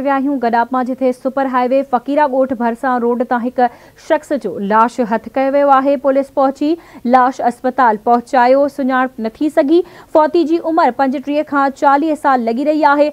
رهيا آهيون گڏاپ مان جتي سپر هاء وي فقيرا ڳوٺ ڀرسان روڊ تان هڪ شخص جو لاش هٿ ڪيو ويو آهي، پوليس پهچي لاش اسپتال پهچايو، سڃاڻپ نه ٿي سگهي، فوتي جي عمر 35 کان 40 سال لڳي رهي آهي،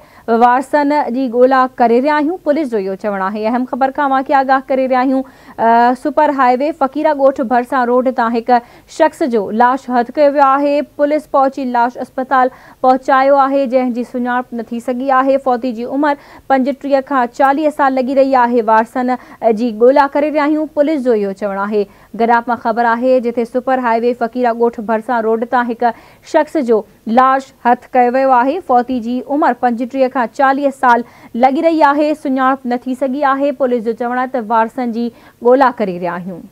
وارثن جي ڳولا ڪري رهيا آهيون، پوليس جو اهو چوڻ آهي. اهم خبر کان اوهان کي آگاهه ڪري رهيا آهيون سپر هاء وي فقيرا ڳوٺ ڀرسان روڊ تان هڪ شخص جو لاش هٿ ڪيو ويو آهي، پوليس پهچي لاش اسپتال پهچايو آهي، جنهن جي سڃاڻپ نه ٿي سگهي آهي، فوتي جي عمر 35 کان 40 سال لڳي رهي آهي، وارثن جي ڳولا ڪري رهيا آهيون، پوليس جو اهو چوڻ آهي. گڏاپ مان خبر آهي جتي سپر هاء وي فقيرا ڳوٺ ڀرسان روڊ تان هڪ شخص جو لاش هٿ ڪيو ويو آهي، فوتي جي عمر 35 کان 40 سال لڳي رهي آهي، سڃاڻپ نه ٿي سگهي آهي، پوليس جو چوڻ آهي ته وارثن جي ڳولا ڪري رهيا آهيون.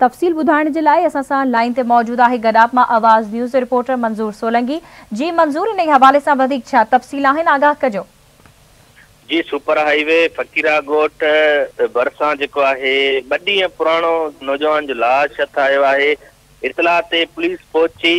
تفصيل ٻڌائڻ جي لاء اسان سان لائين تي موجود آهي گڏاپ مان آواز نيوز جو رپورٽر منظور سولنگي. جي منظور انهي حوالي سان وڌيڪ ڇا تفصيل آهن آگاهه ڪجو. جي سپر هائي وي فقيرا ڳوٺ ڀرسان جيڪو آهي ٻه ڏينهن پراڻو نوجوان جو لاش هٿ آيو آهي اطلاع تي پوليس پهچي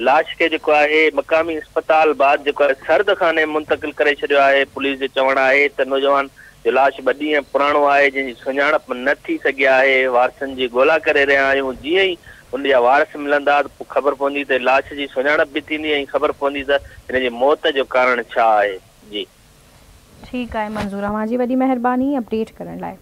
لاش کي جيڪو آهي مقامي اسپتال بعد جيڪو آهي سرد خاني منتقل ڪري ڇڏيو آهي، پوليس جو چوڻ آهي ته نوجوان جو لاش ٻه ڏينهن پراڻو آهي جنهن جي سڃاڻپ نه ٿي سگهي آهي، وارثن جي ڳولا ڪري رهيا آهيون جيئن ئي ان جا وارث ملندا ته پوء خبر پوندي ته لاش جي سڃاڻپ به ٿيندي ۽ خبر پوندي ته هن جي موت جو ڪارڻ ڇا آهي. جي. ٺيڪ آهي منظور اوهان جي وڏي مهرباني اپڊيٽ ڪرڻ لاء.